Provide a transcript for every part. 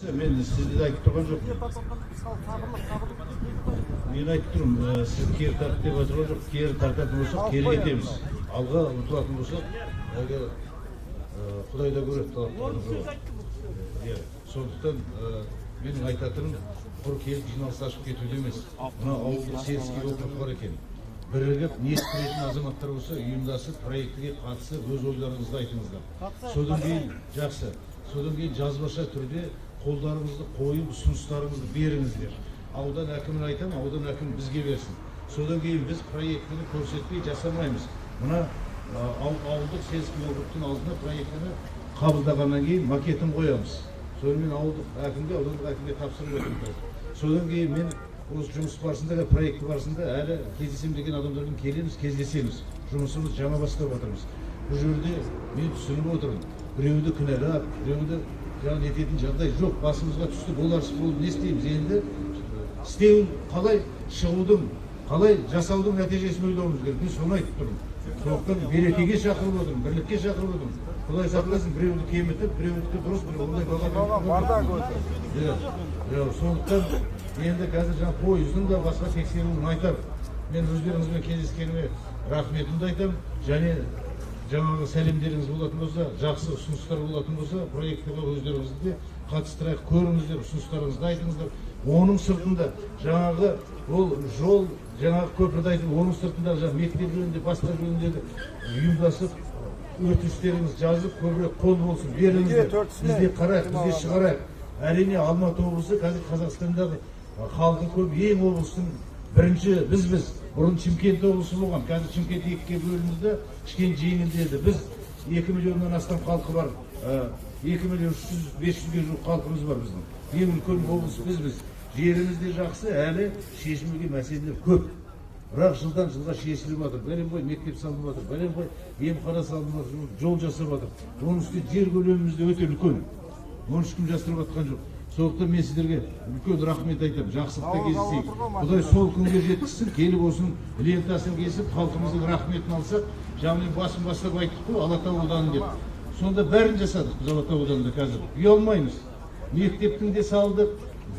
Мен сізді де айтып тұрған жоқпын. Мен айтып тұрмын, сіз кері тарт деп отырған жоқ. Кері тартатын болсақ, кері кетеміз. Алға ұмтылатын болсақ, әлгі Құдай да көреді талаптарымыз. Иә, сондықтан менің айтатыным, құр келіп жиналыс ашып кетуде емес. Мына ауылдық сельский округ бар екен. Бірігіп ниет білетін азаматтар болса, ұйымдасып, проектіге қатысып, өз ойларыңызды айтыңыздар. Содан кейін жақсы. Содан кейін жазбаша түрде қолдарыңызды қойып, ұсыныстарыңызды беріңіздер. Аудан әкіміне айтамын, аудан әкімі бізге берсін. Содан кейін біз проектіні көрсетпей жасамаймыз. Мына ауылдық сельский округтың алдына проектіні қабылдағаннан кейін макетін қоямыз. Сонымен ауылдық әкімге, аудандық әкімге тапсырып отырмын қазір. Содан кейін мен осы жұмыс барысында, проекті барысында әлі кездесемін деген адамдармен келеміз, кездесеміз. Жұмысымыз жаңа бастап жатырмыз. Бұл жерде мен түсініп отырмын. Біреуді кінәлап, біреуді жаңа ететін жағдай жоқ. Басымызға түсті, боларсыз болып не істейміз? Енді істеу қалай, шығудың, қалай жасаудың нәтижесін ойлауымыз керек. Мен соны айтып тұрмын. Сондықтан берекеге шақырып отырмын, бірлікке шақырып отырмын. Құдай сақтасын, біреуді кемітіп, біреудікі дұрыс, біреу ондай баға. Иә, сондықтан енді қазір жаңа пойыздың да басқа тексеруін айтамын. Мен өздеріңізбен кездескеніме рахметімді айтамын. Және жаңағы сәлемдеріңіз болатын болса, жақсы ұсыныстар болатын болса, проектіге өздеріңізді де қатыстырайық, көріңіздер, ұсыныстарыңызды айтыңыздар. Оның сыртында жаңағы ол жол, жаңағы көпірді айтып, оның сыртында жаңағы мектеп жөнінде, басқа жөніндегі ұйымдасып, өтініштеріңізді жазып, көбірек қол болсын, беріңіздер. Біз де қарайық, біз де шығарайық. Әрине, Алматы облысы қазір Қазақстандағы халқы көп ең облыстың бірінші бізбіз. Бұрын Шымкент облысы болған, қазір Шымкент екіге бөлінді, кішкене жеңілдеді. Біз 2 миллионнан астам халқы бар, 2 миллион 300, 500-ге жуық халқымыз бар біздің. Ең үлкен облыс бізбіз. Жеріміз де жақсы, әлі шешілмеген мәселелер көп. Бірақ жылдан жылға шешіліп жатыр. Бәленбай мектеп салынып жатыр, бәленбай емхана салынып жатыр, жол жасап жатыр. Оның үстіне жер көлеміміз де өте үлкен. Оны ешкім жасырып жатқан жоқ. Сондықтан мен сіздерге үлкен рахмет айтамын. Жақсылықта кездесейік. Құдай сол күнге жеткізсін, келіп осының лентасын кесіп, халқымыздың рахметін алсақ. Жаңа мен басын бастап айттық қой, Алатау ауданы деп. Сонда бәрін жасадық біз Алатау ауданында қазір. Ұялмаймыз. Мектептің де салдық.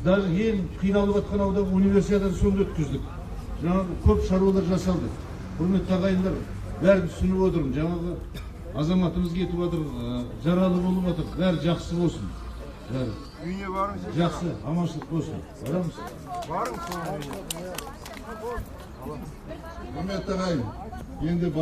Даже ең қиналып жатқан аудан универсиаданы сонда өткіздік. Жаңағы көп шаруалар жасалды. Құрметті ағайындар, бәрін түсініп отырмын. Жаңағы азаматымыз кетіп жатыр, жаралы болып жатыр. Бәрі жақсы болсын. Бәрі Үйіне барыңыз. жақсы, аманшылық болсын. Барамыз. Барыңыз. Құрметті ағайын, енді